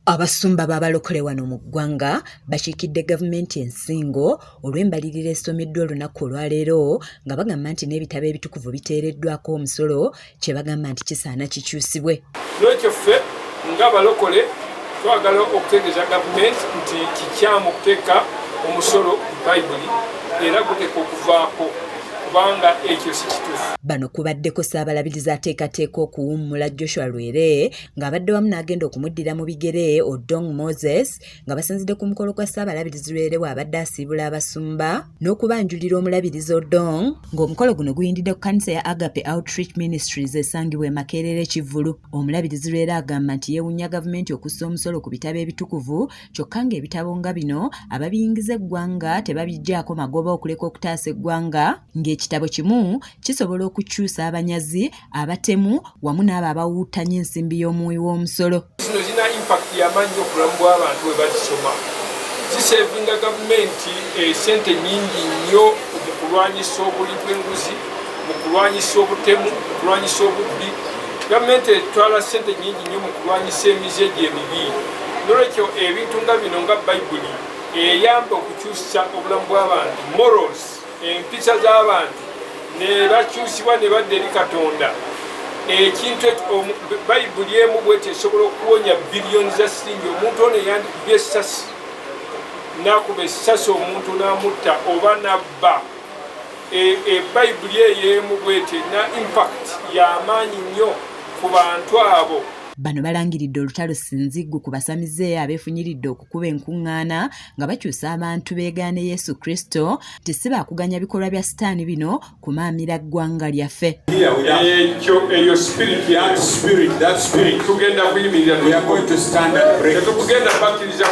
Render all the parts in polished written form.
Abasumba b'abalokole wano mu ggwanga bakiikidde gavumenti ensingo olw'embalirira esomeddwa olunaku olwaleero nga bagamba nti n'ebitabo ebitukuvu biteereddwako omusolo kye bagamba nti kisaana kikyusibwe. N'ekyo ffe ng'abalokole twagala okutegeeza gavumenti nti kikyamu okuteeka omusolo ku Bayibuli era guteekwa okuvaako kubanga ekyo si kituufu. Bano kubaddeko Ssaabalabirizi ateekateeka okuwummula Joshua Lwere ng'abadde wamu n'agenda okumuddira mu bigere Odong Moses nga basinzidde ku mukolo gwa Ssaabalabirizi Lwere bw'abadde asiibula abasumba n'okubanjulira omulabirizi Odong ng'omukolo guno guyindidde ku kkanisa ya Agape Outreach Ministries esangibwa e Makerere Kivvulu. Omulabirizi Lwere agamba nti yeewuunya gavumenti okussa omusolo ku bitabo ebitukuvu kyokka ng'ebitabo nga bino ababiyingiza eggwanga tebabiggyaako magoba okuleka okutaasa eggwanga ng'ekitabo kimu kisobola okukyusa abanyazi, abatemu wamu n'abo abawuuttanya ensimbi y'omuwi w'omusolo. Zino zirina impact y'amaanyi nnyo ku bulamu bw'abantu bwe bazisoma. Zisevinga gavumenti esente nnyingi nnyo mu kulwanyisa obuli bw'enguzi, mu kulwanyisa obutemu, mu kulwanyisa obubbi. Gavumenti etwala ssente nnyingi nnyo mu kulwanyisa emize egyo emibi. Nolwekyo ebintu nga bino nga Bayibuli eyamba okukyusa obulamu bw'abantu, morals, empisa z'abantu ne bakyusibwa ne badda eri Katonda. Ekintu ekyo Bayibuli emu bweti esobola okuwonya biliyoni za siringi. Omuntu ono eyandikubye essasi n'akuba essasi omuntu n'amutta oba n'abba, Bayibuli eyo emu bweti erina impact y'amaanyi nnyo ku bantu abo. Bano balangiridde olutalo ssinziggu ku basamize abeefunyiridde okukuba enkuŋŋaana nga bakyusa abantu beegaane Yesu Kristo nti si baakuganya bikolwa bya sitaani bino kumaamira ggwanga lyaffe. Ekyo eyo spirit tugenda kuyimirira tetugenda bakkiriza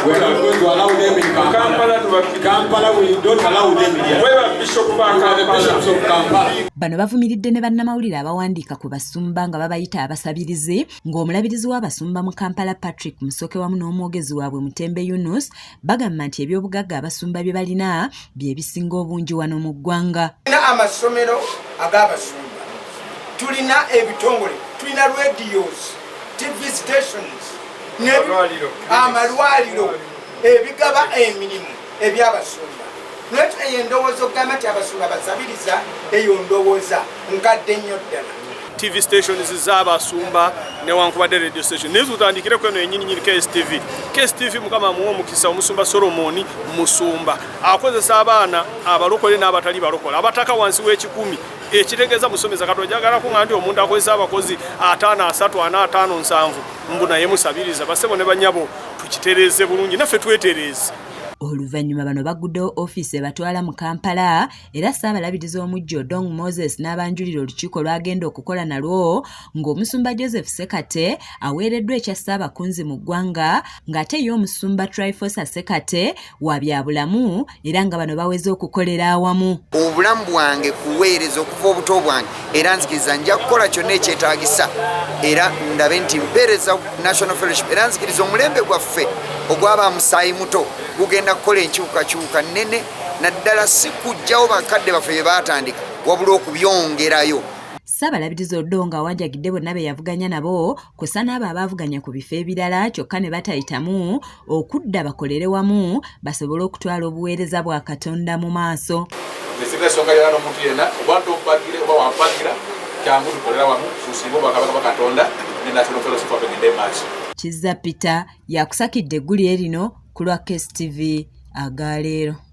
Kampala tubakiriza Kampala. Bano bavumiridde ne bannamawulire abawandiika ku basumba nga babayita abasabirizi ng'omulabirizi w'abasumba mu Kampala Patrick Musoke wamu n'omwogezi waabwe Mutembe Yunus bagamba nti ebyobugagga abasumba bye balina bye bisinga obungi wano mu ggwanga. Tulina amasomero ag'abasumba, tulina ebitongole, tulina radios, TV stations, amalwaliro ebigaba emirimu eby'abasumba. Nolwekyo eyo endowooza okugamba nti abasumba basabiriza, eyo ndowooza nkadde nnyo ddala. TV stations z'abasumba newankubadde radio station, naye tutandikireko eno yenyini nyini KSTV. KSTV Mukama amuwa omukisa, omusumba Solomon musumba akozesa abaana abalokole n'abatali balokole abataka wansi w'ekikumi, ekitegeeza musomesa. Kati ojagala kuŋŋa nti omuntu akozesa abakozi 50, 30, 40, 50, 70 mbu naye musabiriza? Basebo ne banyabo, tukitereeze bulungi, naffe twetereeze. Oluvannyuma bano bagguddewo ofiisi ebatwala mu Kampala era Ssaabalabirizi omuggya Odong Moses n'abanjulira olukiiko lw'agenda okukola nalwo ng'omusumba Joseph Ssekate aweereddwa ekya Ssaabakunzi mu ggwanga ng'ate ye omusumba Tryphosa Ssekate wa byabulamu era nga bano baweze okukolera awamu. Obulamu bwange kuweereza okuva obuto bwange era nzikiriza nja kukola kyonna ekyetaagisa era ndabe nti mpeereza National Fellowship era nzikiriza omulembe gwaffe ogwaba musaayi muto gugenda kukola enkyukakyuka nnene, naddala si kuggyawo bakadde baffe bye baatandika wabula okubyongerayo. Ssaabalabirizi Odongo awanjagidde bonna be yavuganya nabo kw'ossa n'abo abaavuganya ku bifo ebirala kyokka ne batayitamu okudda bakolere wamu basobole okutwala obuweereza bwa Katonda mu maaso. Nze ensonga yona n'omuntu yenna oba ntompagire oba wampagira, kyangu tukolera wamu tusimbe obwakabaka bwa Katonda ne National Fellowship wabegende maaso. Kizza Peter yakusakidde eggulire lino ku lwa KSTV agaleero.